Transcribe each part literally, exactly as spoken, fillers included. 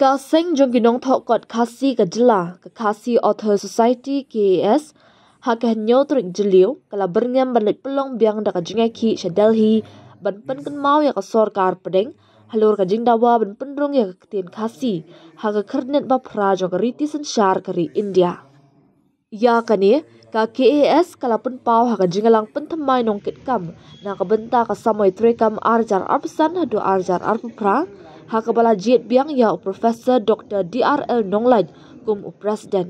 Ka seng jong ki nongthoh kot Khasi ka jylla, ka Khasi Author Society, K A S, ha ka hynñiew tarik Jylliew ka la byrngem ban leit pynlong biang da ka jingïakhih sha Delhi ban pynkynmaw ïa ka sorkar pdeng halor ka jingdawa ban pynrung ïa ka ktien Khasi ha ka khyrnit ba phra jong ka riti synshar ka ri India. Ïa kane, ka K A S ka la pynpaw ha ka jingïalang pynthymmai nongkitkam na ka bynta ka samoi treikam ar hajar arphew san haduh ar hajar arphew phra, ha kaba la jied biang ïa u Professor Doctor D R L Nonglait kum u President.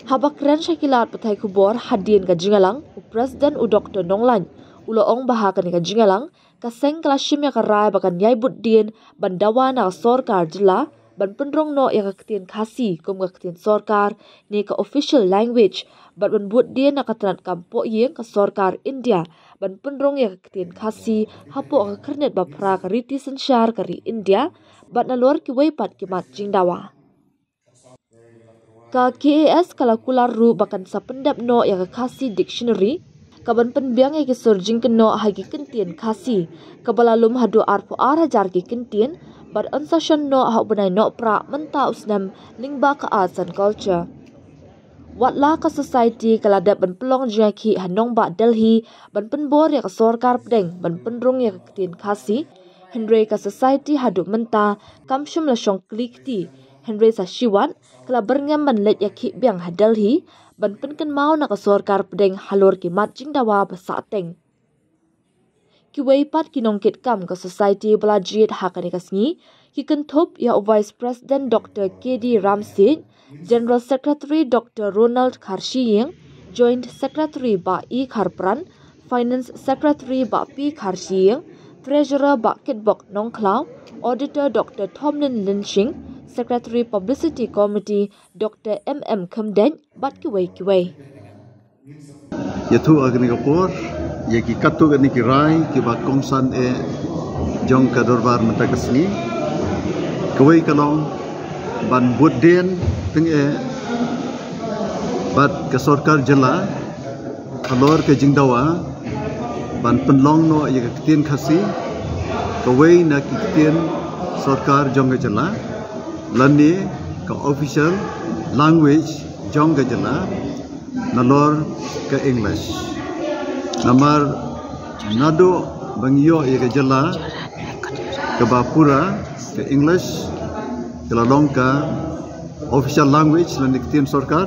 Haba kren sha ki lad pathai khubor hadien ka jingïalang, u President u Doctor Nonglait u la ong ba ha kane ka jingïalang, ka seng ka la shim ïa ka rai ba kan ïai bud dien ban dawa na ka sorkar jylla ban pynrung noh ïa ka ktien Khasi kum ka ktien sorkar ne ka official language, bad ban bud dien na ka tnat kam pohïing ka sorkar India ban pynrung ïa ka ktien Khasi hapoh ka khyrnit ba phra ka riti synshar ka ri India, bad nalor kiwei pat ki mat jingdawa. Ka K A S ka la kular ruh ba kan sa pyndep noh ïa ka Khasi Dictionary kaban pynbiang ïa ki sur jingkynnoh ha ki kyntien Khasi, kaba la lum haduh arphew ar hajar ki kyntien, bad yn sa shon noh ha u bnai Nohprah mynta u snem lyngba ka Arts and Culture. Wat la ka Society ka la dep ban pynlong jingïakhih ha nongbah Delhi ban pynbor ïa ka sorkar pdeng ban pynrung ïa ka ktien Khasi, hynrei ka Society haduh mynta kam shym la shong kli kti, hynrei sa shiwat ka la byrngem ban leit ïakhih biang ha Delhi ban pynkynmaw na ka sorkar pdeng halor ki mat jingdawa ba sahteng. Kiwei pat ki nongkitkam ka Society ba la jied ha kane ka sngi ki kynthup ïa u Vice President Doctor K D Ramsiej, General Secretary Doctor Ronald Kharshiing, Joint Secretary Bah E Kharpran, Finance Secretary Bah P Kharshiing, Treasurer Bah Kitbok Nongkhlaw, Auditor Doctor Thomlin Lynshing, Secretary Publicity Committee Doctor M M Khymdeit, bad kiwei kiwei. Ïathuh ha kane ka por ïa ki katto katne ki rai kiba kongsan eh jong ka dorbar mynta ka sngi. Kawei ka long ban bud dien tyngeh bad ka sorkar jylla halor ka jingdawa ban pynlong noh ïa ka ktien Khasi kawei na ki ktien sorkar jong ka jylla, lane ka official language jong ka jylla, nalor ka English. Namar naduh ba ngi ïoh ïa ka jylla kaba pura, ka English ka la long ka official language lane ktien sorkar.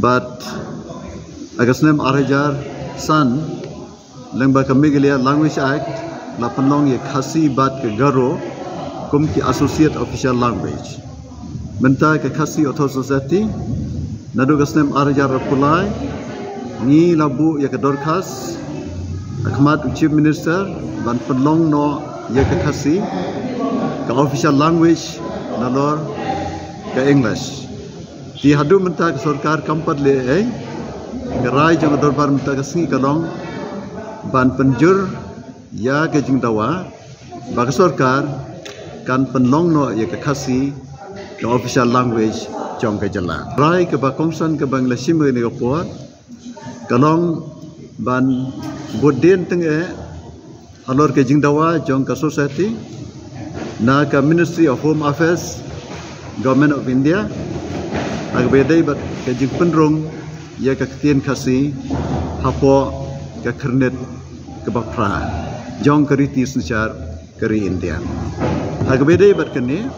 Bad ha ka snem ar hajar san, lyngba ka Meghalaya Language Act, la pynlong ïa Khasi bad ka Garo kum ki associate official language. Mynta ka Khasi Author Society, naduh ka snem ar hajar arphew lai, ngi la buh ïa ka dorkhas ha khmat u Chief Minister ban pynlong noh ïa ka Khasi ka official language nalor ka English. Te haduh mynta ka sorkar kam pat leh ei. Ka rai jong ka dorbar mynta ka sngi ka long ban pynjur ïa ka jingdawa ba ka sorkar kan pynlong noh ïa ka Khasi ka official language jong ka jylla. Rai kaba kongsan kaba ngi la shim ha kane ka por ka long ban bud dien tyngeh halor ka jingdawa jong ka Society na ka Ministry of Home Affairs, Government of India, ha kaba ïadei bad ka jingpynrung ïa ka ktien Khasi hapoh ka khyrnit kaba phra jong ka riti synshar ka ri India. Ha kaba ïadei bad kane,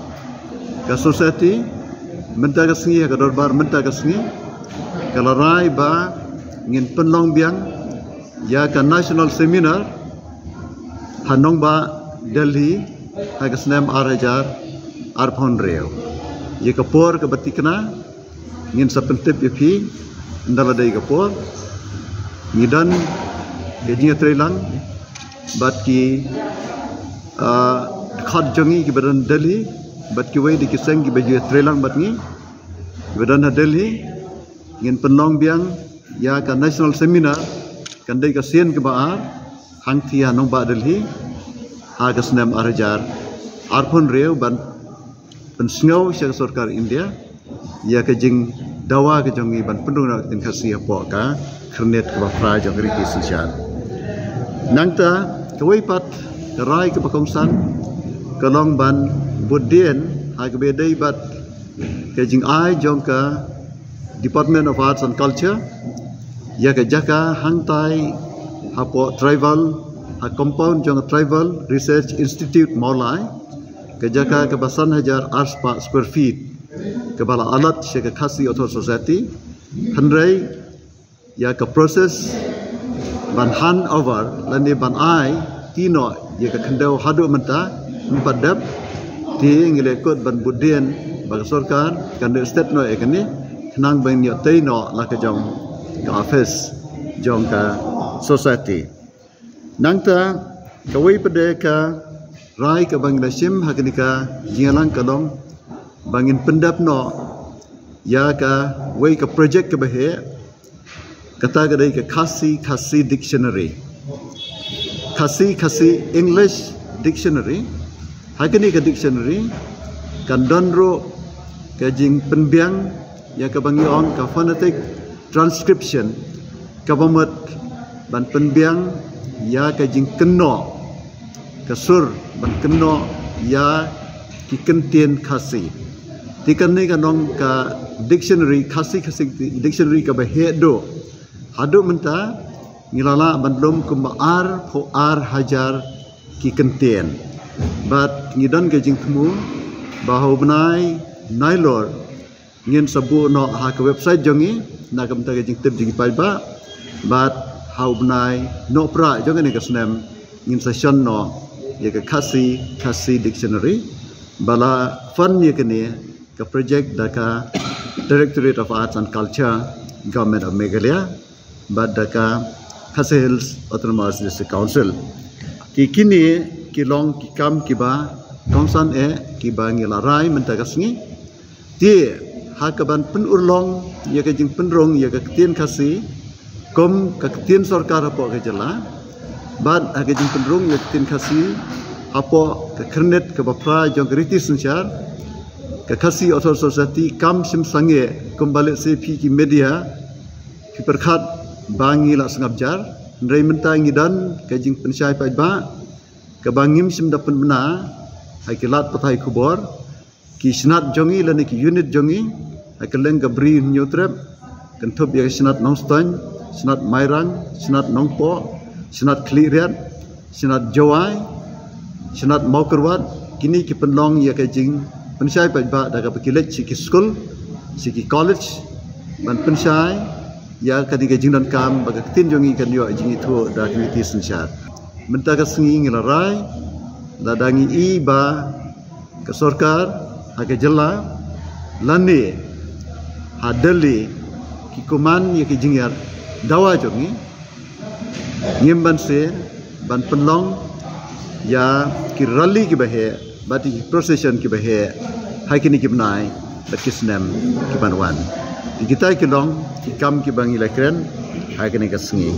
ka Society mynta ka sngi, ha ka dorbar mynta ka sngi, ka la rai ba ngin pynlong biang ïa ka national seminar ha nongbah Delhi ha ka snem ar hajar arphew hynriew. Ïa ka por kaba thikna ngin sa pyntip ïa phi ynda la dei ka por. Ngi don ka jingïatreilang bad ki, ah, dkhot jong ngi kiba don Delhi bad kiwei de ki seng kiba ju ïatreilang bad ngi kiba don ha Delhi. Ngin pynlong biang ïa ka national seminar, kan dei ka sien kaba ar hangthie ha nongbah Delhi ha ka snem ar hajar arphew hynriew ban pynsngew sha ka sorkar India ïa ka jingdawa ka jong ngi ban pynrung noh ka ktien Khasi hapoh ka khyrnit kaba phra jong ka riti synshar. Nangta kawei pat ka rai kaba kongsan ka long ban bud dien ha kaba dei bad ka jingai jong ka Department of Arts and Culture ïa ka jaka hangtai hapoh Tribal, ha compound jong Tribal Research Institute Mawlai, ka jaka kaba san hajar arspah square feet kaba la allot sha ka Khasi Authors Society. Hynrei ïa ka process ban hand over lane ban ai ti noh ïa ka khyndew haduh mynta ym pat dep. Te ngi la kut ban bud dien ba ka sorkar kan da stet noh ïa kane khnang ban ïoh tei noh la ka jong ka office jong ka society. Nangta kawei pat de ka rai kaba ngi la shim ha kane ka jingïalang ka long ba ngin pyndep noh ïa kawei ka project kaba heh, kata ka dei ka Khasi Khasi Dictionary, Khasi Khasi English Dictionary. Ha kane ka dictionary kan don ruh ka jingpynbiang ïa kaba ngi ong ka phonetic transcription, kaba mut ban pynbiang ïa ka jingkynnoh, ka sur ban kynnoh ïa ki kyntien Khasi. Te kane ka long ka dictionary, Khasi Khasi dictionary kaba heh duh. Haduh mynta ngi la lah ban lum kumba arphew ar hajar ki kyntien. Bad ngi don ka jingthmu ba ha u bnai Nailur ngin sa buh noh ha ka website jong ngi na ka bynta ka jingtip jong ki paidbah. Bad ha u bnai Nohprah jong kane ka snem ngin sa shon noh ïa ka Khasi Khasi Dictionary, ba la fund ïa kane ka project da ka Directorate of Arts and Culture, Government of Meghalaya, bad da ka Khasi Hills Autonomous District Council. Ki kine ki long ki kam kiba kongsan eh kiba ngi la rai mynta ka sngi. Te ha kaban pynurlong ïa ka jingpynrung ïa ka ktien Khasi kum ka ktien sorkar hapoh ka jylla, bad ha ka jingpynrung ïa ka ktien Khasi hapoh ka khyrnit kaba phra jong ka riti synshar, ka Khasi Authors Society kam shim sangeh kumba lehse phi ki media phi pyrkhat ba ngi la sngap jar. Hynrei mynta ngi don ka jingpynshai paidbah kaba ngim shym da pynbna ha ki lad pathai khubor, ki shnat jong ngi lane ki unit jong ngi ha kylleng ka Bri Hynñiewtrep, kynthup ïa ka shnat Nongstoiñ, shnat Mairang, shnat Nongpoh, shnat Khliehriat, shnat Jowai, shnat Mawkyrwat. Kine ki pynlong ïa ka jingpynshai paidbah da kaba ki leit sha ki skul, sha ki college, ban pynshai ïa kane ka jingdonkam ba ka ktien jong ngi kan ïoh jingithuh da ka riti synshar. Mynta ka sngi ngi la rai, lada ngi i ba ka sorkar ha ka jylla lane ha Delhi ki kuman ïa ki jingïar dawa jong ngi, ngim banse ban pynlong ïa ki rally kiba heh bad ki procession kiba heh ha kine ki bnai bad ki snem ki ban wan. Te kita ki long ki kam kiba ngi la kren ha kane ka sngi.